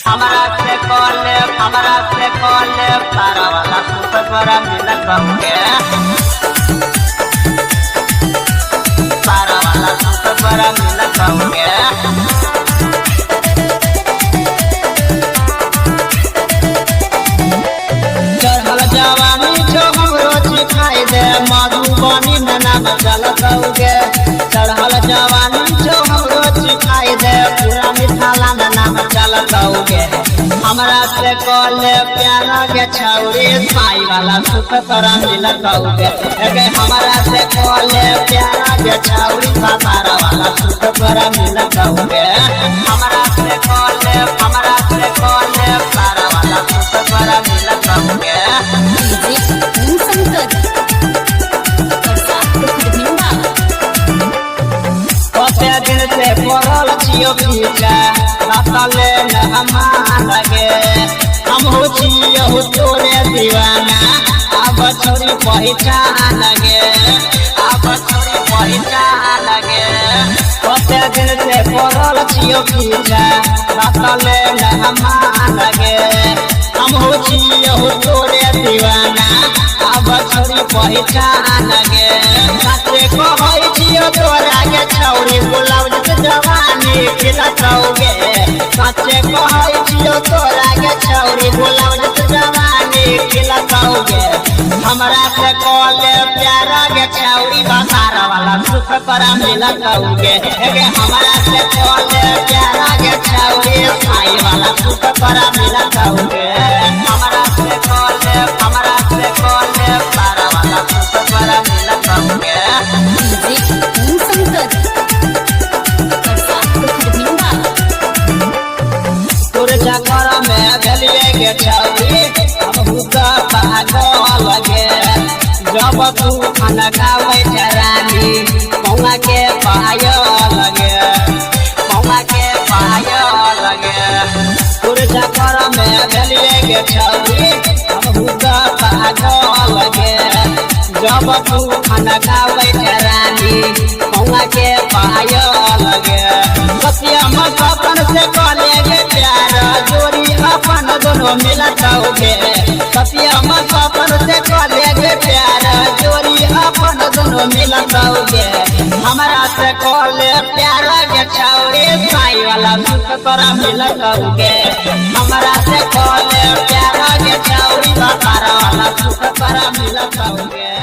हमरा से कॉल, हमरा से कॉल, तारा वाला सुख तोरा मिलत बहुगे। तारा वाला सुख तोरा मिलत बहुगे। चढ़ल जवानी छौ हमरो चिखाइ दे, मधुबनी में नाम चलत बहुगे। चढ़ल जवानी छौ हमरो चिखाइ दे, पूरा मिथिला में नाम चलत बहुगे। हमरा से कॉल प्यारा के छौरी, साई वाला सुख तोरा मिलत बहुगे। हमरा से कॉल प्यारा के छौरी, सारा वाला सुख तोरा मिलत बहुगे। हमरा से कॉल, हमरा से कॉल, सारा वाला सुख तोरा मिलत बहुगे। डीजे ओम शंकर, बरसात खरभिंडा। कते दिन से पड़ल छियो पीछा, रतले न हमार गे। हम हो छियो तोरे दीवाना, अब छोरी पहिचान गे, अब छोरी पहिचान गे। कते दिन से पड़ल छियो पीछा, रतले न हमार गे। हम हो छियो तोरे दीवाना, अब छोरी पहिचान गे। साचे कहै छियो तोरा गे छौरी, गुलाब जस जवानी खिलत रहोगे। साचे कहै छियो तोरा गे छौरी, गुलाब जस जवानी खिलत रहोगे। हमरा से कॉल प्यारा गे छौरी, बासारा वाला सुख तोरा मिलत रहोगे। हमरा से कॉल प्यारा गे छौरी, साई वाला सुख तोरा मिलत रहोगे। हमरा से कॉल, हमरा से कॉल, तारा वाला सुख तोरा मिलत रहोगे। डीजे ओम शंकर, बरसात खरभिंडा। तोर चक्कर में भेलिए गे छौरी, हमहू तऽ पागल गे। जब तू खाना खाबै छै रानी, पौआ के पायल गे, पौआ के पायल गे। तोर चक्कर में भेलिए गे छौरी, हमहू तऽ पागल गे। जब तू खाना खाबै छै रानी, पौआ के पायल गे। सत्यम सपन से कले गे प्यार, जोड़ी अपन दोनों मिलत रहोगे। सत्यम सपन से कले गे प्यार, जोड़ी अपन दोनों मिलत रहोगे। हमरा से कले प्यार गे छौरी, साई वाला सुख तोरा मिलत रहोगे। हमरा से कले प्यार गे छौरी, तारा वाला सुख तोरा मिलत रहोगे।